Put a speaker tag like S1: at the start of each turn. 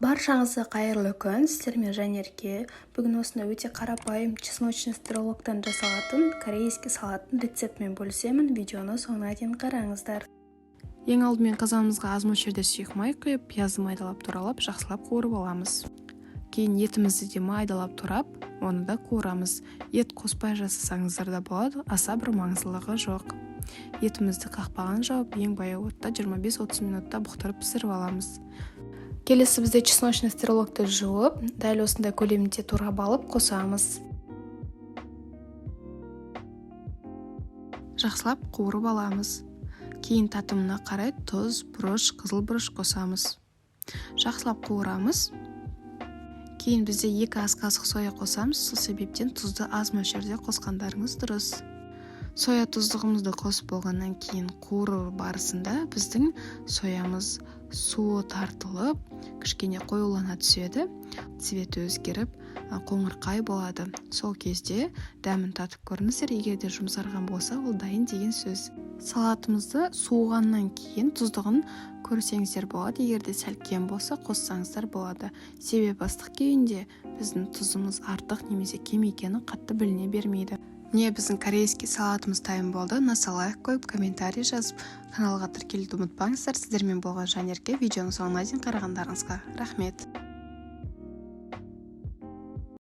S1: Баршаңызға қайырлы күн! Сіздермен Жанерке. Бүгін осындай өте қарапайым чесночный стрелоктан жасалатын корейский салаттың рецептімен бөлісемін. Видеоны соңына дейін қараңыздар.
S2: Ең алдымен қазанымызға аз мөлшерде сұйық май құйып, пиязды майдалап туралап, жақсылап қуырып аламыз. Кейін етімізді де майдалап турап, оны да қуырамыз. Ет қоспай жасасаңыздар да болады, аса бір маңыздылығы жоқ. Етімізді қақпағын жауып, ең баяу отта 25-30 минутта бұқтырып пісіріп аламыз.
S1: Келесі бізде чесночный стрелокты жуып, дәл осындай көлемде турап алып қосамыз.
S2: Жақсылап қуырып аламыз. Кейін татымына қарай тұз, бұрыш, қызыл бұрыш қосамыз. Жақсылап қуырамыз. Кейін бізде 2 ас қасық соя қосамыз, сол себептен тұзды аз мөлшерде қосқандарыңыз дұрыс. Соя тұздығымызды қосып болғаннан кейін қуыру барысында біздің соямыз суы тартылып, кішкене қоюлана түседі, цветі өзгеріп, қоңырқай болады. Сол кезде дәмін татып көріңіздер, егер де жұмсарған болса, ол дайын деген сөз. Салатымызды суығаннан кейін тұздығын көрсеңіздер болады, егер де сәл кем болса, қоссаңыздар болады. Себебі ыстық күйінде біздің тұзымыз артық немесе кем екені қатты біліне бермейді. Міне, біздің корейский салатымыз дайын болды. Ұнаса, лайк қойып, комментарий жазып, каналға тіркелуді ұмытпаңыздар. Сіздермен болған Жанерке. Видеоның соңына дейін қарағандарыңызға рахмет.